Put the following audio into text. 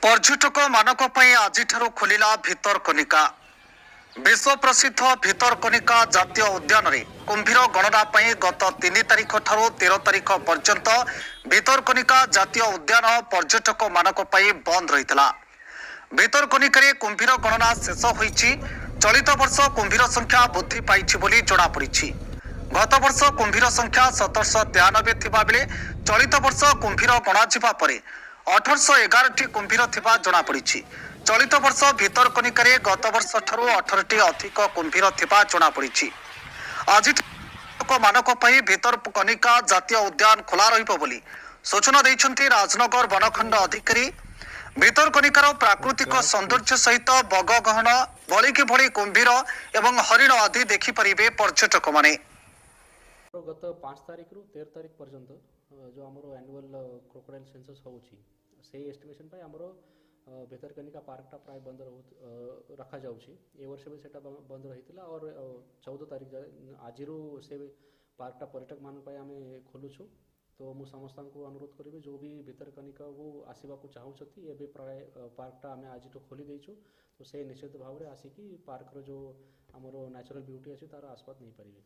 ପର୍ଯ୍ୟଟକମାନଙ୍କ ପାଇଁ ଆଜିଠାରୁ ଖୋଲିଲା ଭିତରକନିକା। ବିଶ୍ୱ ପ୍ରସିଦ୍ଧ ଭିତରକନିକା ଜାତୀୟ ଉଦ୍ୟାନରେ କୁମ୍ଭୀର ଗଣନା ପାଇଁ ଗତ 3 ତାରିଖ ଠାରୁ 13 ତାରିଖ ପର୍ଯ୍ୟନ୍ତ ଭିତରକନିକା ଜାତୀୟ ଉଦ୍ୟାନ ପର୍ଯ୍ୟଟକମାନଙ୍କ ପାଇଁ ବନ୍ଦ ରହିଥିଲା। ଭିତରକନିକାରେ କୁମ୍ଭୀର ଗଣନା ଶେଷ ହୋଇଛି। ଚଳିତ ବର୍ଷ କୁମ୍ଭୀର ସଂଖ୍ୟା ବୃଦ୍ଧି ପାଇଛି ବୋଲି ଜଣାପଡ଼ିଛି। ଗତ ବର୍ଷ କୁମ୍ଭୀର ସଂଖ୍ୟା 1793 ଥିବାବେଳେ ଚଳିତ ବର୍ଷ କୁମ୍ଭୀର ଗଣାଯିବା ପରେ 1811ଟି କୁମ୍ଭୀର ଥିବା ଜଣାପଡ଼ିଛି। ଚଳିତ ବର୍ଷ ଭିତରକନିକାରେ ଗତ ବର୍ଷ ଠାରୁ 18ଟି ଅଧିକ କୁମ୍ଭୀର ଥିବା ଜଣାପଡ଼ିଛି। ଆଜି ମାନଙ୍କ ପାଇଁ ଭିତରକନିକା ଜାତୀୟ ଉଦ୍ୟାନ ଖୋଲା ରହିବ ବୋଲି ସୂଚନା ଦେଇଛନ୍ତି ରାଜନଗର ବନଖଣ୍ଡ ଅଧିକାରୀ। ଭିତରକନିକାର ପ୍ରାକୃତିକ ସୌନ୍ଦର୍ଯ୍ୟ ସହିତ ବଗଗହଣ, ଭଳିକି ଭଳି କୁମ୍ଭୀର ଏବଂ ହରିଣ ଆଦି ଦେଖିପାରିବେ ପର୍ଯ୍ୟଟକମାନେ। ଗତ 5 ତାରିଖରୁ 13 ତାରିଖ ପର୍ଯ୍ୟନ୍ତ ଯେଉଁ ଆମର ଆନୁଆଲ୍ କ୍ରୋକୋଡାଇଲ୍ ସେନ୍ସସ୍ ହେଉଛି, ସେଇ ଏଷ୍ଟିମେସନ୍ ପାଇଁ ଆମର ଭିତରକନିକା ପାର୍କଟା ପ୍ରାୟ ବନ୍ଦ ରଖାଯାଉଛି। ଏ ବର୍ଷ ବି ସେଇଟା ବନ୍ଦ ରହିଥିଲା। और 14 ତାରିଖ ଯାଏ, ଆଜିରୁ ସେ ପାର୍କଟା ପର୍ଯ୍ୟଟକମାନଙ୍କ ପାଇଁ ଆମେ ଖୋଲୁଛୁ। ତ ମୁଁ ସମସ୍ତଙ୍କୁ ଅନୁରୋଧ କରିବି, ଯେଉଁ ବି ଭିତରକନିକାକୁ ଆସିବାକୁ ଚାହୁଁଛନ୍ତି, ଏବେ ପ୍ରାୟ ପାର୍କଟା ଆମେ ଆଜିଠୁ ଖୋଲି ଦେଇଛୁ। ତ ସେ ନିଶ୍ଚିତ ଭାବରେ ଆସିକି ପାର୍କର ଯେଉଁ ଆମର ନ୍ୟାଚୁରାଲ୍ ବ୍ୟୁଟି ଅଛି, ତାର ଆସ୍ୱାଦ ନେଇପାରିବେ।